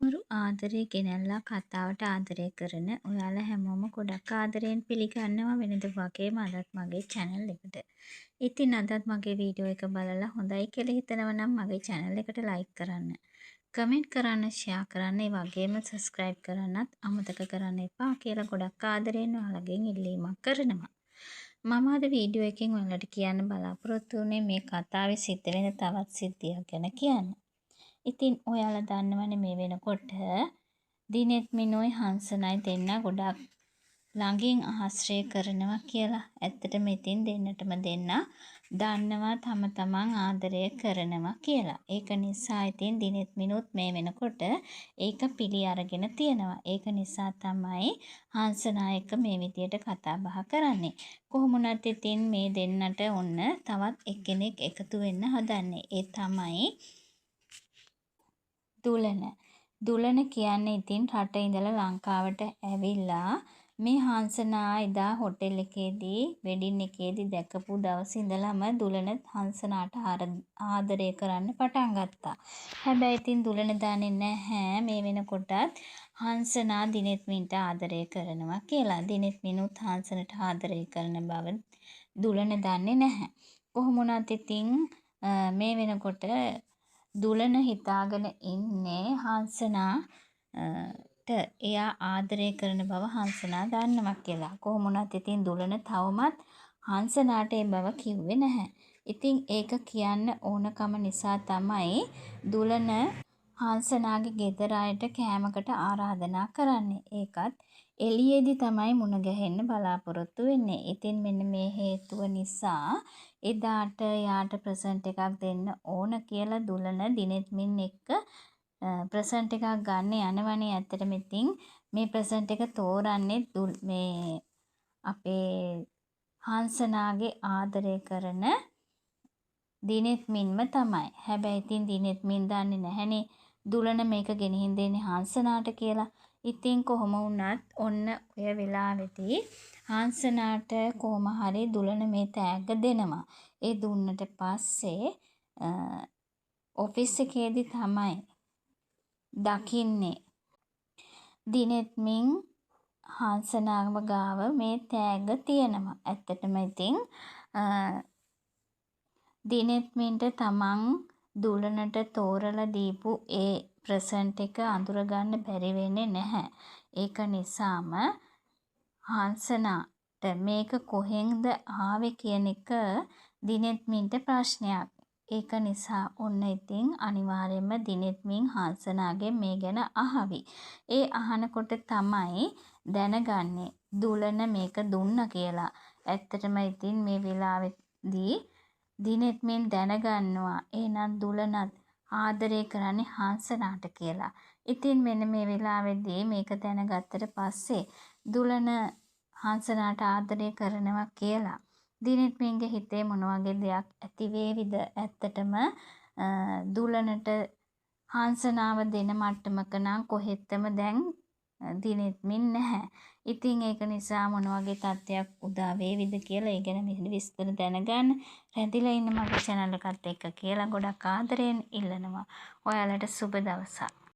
මරු ආදරේ ගෙනැල්ලා කතාවට ආදරය කරන ඔයාලා හැමෝම ගොඩක් ආදරයෙන් පිළිගන්නවා වෙනද වගේම අදත් මගේ චැනල් එකට. ඉතින් අදත් මගේ වීඩියෝ එක බලලා හොඳයි කියලා හිතනවා නම් මගේ චැනල් එකට ලයික් කරන්න, කමෙන්ට් කරන්න, ෂෙයා කරන්න, ඒ වගේම සබ්ස්ක්‍රයිබ් කරන්නත් අමතක කරන්න එපා කියලා ගොඩක් ආදරයෙන් ඔයාලගෙන් ඉල්ලීමක් කරනවා. මම අද වීඩියෝ එකෙන් ඔයාලට කියන්න බලාපොරොත්තු වුණේ මේ කතාවේ සිද්ධ වෙන තවත් සිද්ධියක් ගැන කියන්න. ඉතින් ඔයාලා දන්නවනේ මේ වෙනකොට දිනෙත්මිනුයි හංසනයි දෙන්නා ගොඩක් ළඟින් ආශ්‍රය කරනවා කියලා. ඇත්තටම ඉතින් දෙන්නටම දෙන්නා දන්නවා තම තමන් ආදරය කරනවා කියලා. ඒක නිසා ඉතින් දිනෙත්මිනුත් මේ වෙනකොට ඒක පිළි අරගෙන තියෙනවා. ඒක නිසා තමයි හංසනා එක්ක මේ විදියට කතා බහ කරන්නේ. කොහොම වුණත් ඉතින් මේ දෙන්නට ඔන්න තවත් එක්කෙනෙක් එකතු වෙන්න හදන්නේ. ඒ තමයි දුලන. දුලන කියන්නේ ඉතින් රට ඉඳලා ලංකාවට ඇවිල්ලා මේ හංසනා එදා හොටෙල් එකේදී වෙඩින් එකේදී දැකපු දවසේ ඉඳලම දුලන හංසනාට ආදරය කරන්න පටන් ගත්තා. හැබැයි ඉතින් දුලන දන්නේ නැහැ මේ වෙනකොටත් හංසනා දිනෙත්මින්ට ආදරය කරනවා කියලා. දිනෙත්මිනුත් හංසනට ආදරය කරන බව දුලන දන්නේ නැහැ. කොහොම වුණත් ඉතින් මේ වෙනකොට දුලන හිතාගෙන ඉන්නේ හංසනාට එයා ආදරය කරන බව හංසනා දන්නවා කියලා. කොහොම වුණත් ඉතින් දුලන තවමත් හංසනාට ඒ බව කිව්වේ නැහැ. ඉතින් ඒක කියන්න ඕනකම නිසා තමයි දුලන හංසනාගේ ගෙදර අයට කෑමකට ආරාධනා කරන්නේ. ඒකත් එළියේදි තමයි මුණ ගැහෙන්න බලාපොරොත්තු වෙන්නේ. ඉතින් මෙන්න මේ හේතුව නිසා එදාට එයාට ප්‍රසන්ට් එකක් දෙන්න ඕන කියලා දුලන දිනෙත්මින් එක්ක ප්‍රසන්ට් එකක් ගන්න යනවනේ. ඇත්තටම ඉතින් මේ ප්‍රසන්ට් එක තෝරන්නේ මේ අපේ හංසනාගේ ආදරය කරන දිනෙත්මින්ම තමයි. හැබැයි ඉතින් දිනෙත්මින් දන්නේ නැහැනේ දුලන මේක ගෙනිහින් දෙන්නේ හංසනාට කියලා. ඉතින් කොහොම වුණත් ඔන්න ඔය වෙලාවෙදී හංසනාට කොහොම හරි දුලන මේ තෑග්ග දෙනවා. ඒ දුන්නට පස්සේ ඔෆිස් එකේදී තමයි දකින්නේ දිනෙත්මින් හංසනාව ගාව මේ තෑග්ග තියෙනවා. ඇත්තටම ඉතින් දිනෙත්මින්ට තමන් දුලනට තෝරලා දීපු ඒ ප්‍රසන්ට් එක අඳුරගන්න බැරි වෙන්නේ නැහැ. ඒක නිසාම හංසනාට මේක කොහෙන්ද ආවේ කියන එක දිනෙත්මින්ට ප්‍රශ්නයක්. ඒක නිසා ඔන්න ඉතින් අනිවාර්යෙන්ම දිනෙත්මින් හංසනාගෙන් මේ ගැන අහවි. ඒ අහනකොට තමයි දැනගන්නේ දුලන මේක දුන්නා කියලා. ඇත්තටම ඉතින් මේ වෙලාවෙදී දිනෙත්මින් දැනගන්නවා එහෙනම් දුලනත් ආදරය කරන්නේ හංසනාට කියලා. ඉතින් මෙන්න මේ වෙලාවෙදී මේක දැනගත්තට පස්සේ දුලන හංසනාට ආදරය කරනවා කියලා දිනෙත්මින්ගේ හිතේ මොන වගේ දෙයක් ඇති වේවිද? ඇත්තටම දුලනට හංසනාව දෙන මට්ටමක නම් කොහෙත්ම දැන් දිනෙත්මින් නැහැ. ඉතින් ඒක නිසා මොන වගේ තත්ත්වයක් උදා වේවිද කියලා ඒ ගැන විස්තර දැනගන්න රැඳිලා ඉන්න මගේ චැනල් එකත් එක්ක කියලා ගොඩක් ආදරයෙන් ඉල්ලනවා. ඔයාලට සුබ දවසක්.